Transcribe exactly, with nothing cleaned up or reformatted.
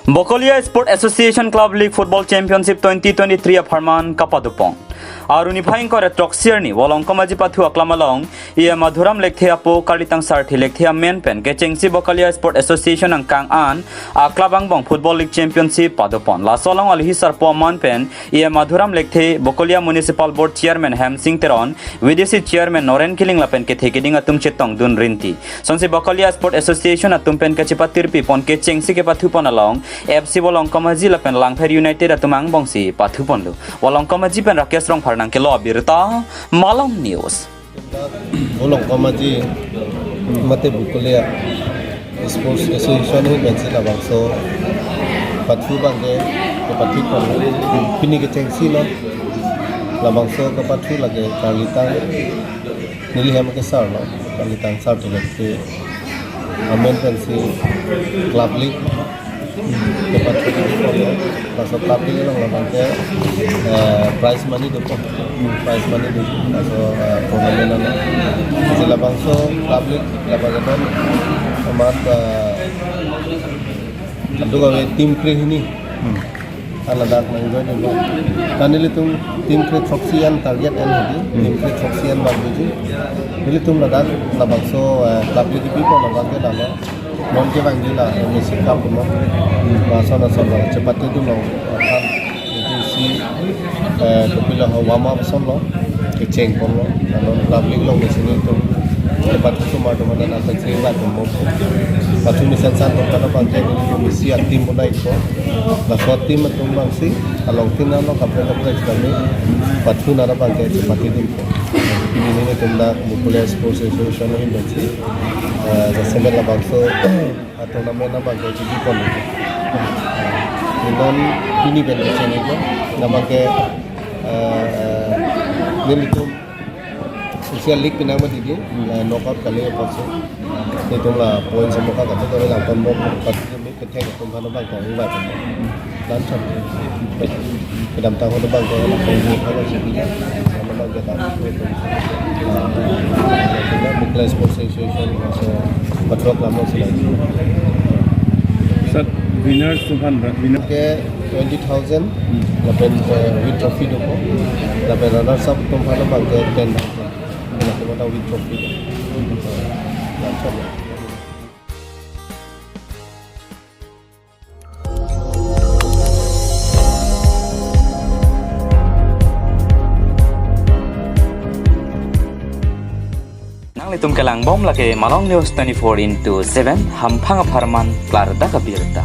Bokolia Sport Association Club League Football Championship twenty twenty-three apharman kapadopon. Arni phai ingkoi ra throksi arni Volongkom Aji pathu aklam along E M Madhuram Lekthe apo Karlitang Sarthe Lekthe amen pen kechengsi Bokolia Sport Association angkang an a club angbong Football League Championship padopon. Laso along alohi sarpo amen pen E M Madhuram Lekthe, Bokolia Municipal Board Chairman Hemsing Teron, V D C Chairman Noren Killing lapen kethe keding atum chetongdun rinti. Sonsi Bokolia Sport Association atum pen kachepatirpi pon kechengsi kepathupon along F C Volongkom Aji lapen Langpher United atum angbongsi pathuponlo. Volongkom Aji pen Rakesh Rongphar nangkelo abirta, Malong News. Volongkom Aji mate Bokolia Sports Association ahin pensi labangso pathu abangke kepathupon. Pini kechengsi lo labangso kepathu lake Karlitang, neli hem ke sar lo, Karlitang Sarthe Lekthe amen pensi Club League kepathu ponlo. Laso Club League along labangke, eh, prize money dopo. Prize money dopo. Laso, eh, tournament along. Jila bangso Club League labangke non amat, eh, aduk ave team krehini. Hmm. Aladak nang join dopo. Kan nelitum team krethroksi an target an hedi. Hmm. Team krethroksi an bang biji. Nelitum ladak labangso, eh, Club League kepipon labangke lalo. Non kevangji la M A C Cup no. Lason lason lo chepatedunlo. Kan itu si, eh, kopilo ho warm up ason lo. Kechengponlo. Non Club League along mesi nelitum kepathu tumar tumar dan akan sering lah tumor. Pathu mesen san tumar abangke nelitum mesi a team bonai ko. Laso team atum abangsi along tin lo kaprek kaprek kami pathu nara abangke chepatedun. Pini nelitum dak Bokolia Sports Association ahin pensi, eh, jasemet labangso a tournament abangke chepipon. Inon pini pen kecheng iko labangke, eh, nelitum isi a league pinang mati di, Hmm. eh, knockout kali apotsi. Nelitum la points amoka katu kami langpon mo, katu kami kethek atum aphan abangke ingvai pon. Dan cham. Kedamtang ahut abangke la points mo kalo sini. Nama abangke ta. Ah, Bokolia Sports Association, so, patrok lama sila. Sir, winners atum aphan, winner. Ke twenty thousand, Hmm. lapen, eh, with trophy dopo. Lapen runners up atum aphan abangke ten thousand. Lapen kota with trophy. Dan cham. Nanglitum kelangbom lake Malong News twenty-four into seven, hamphang apharman klardak abirta.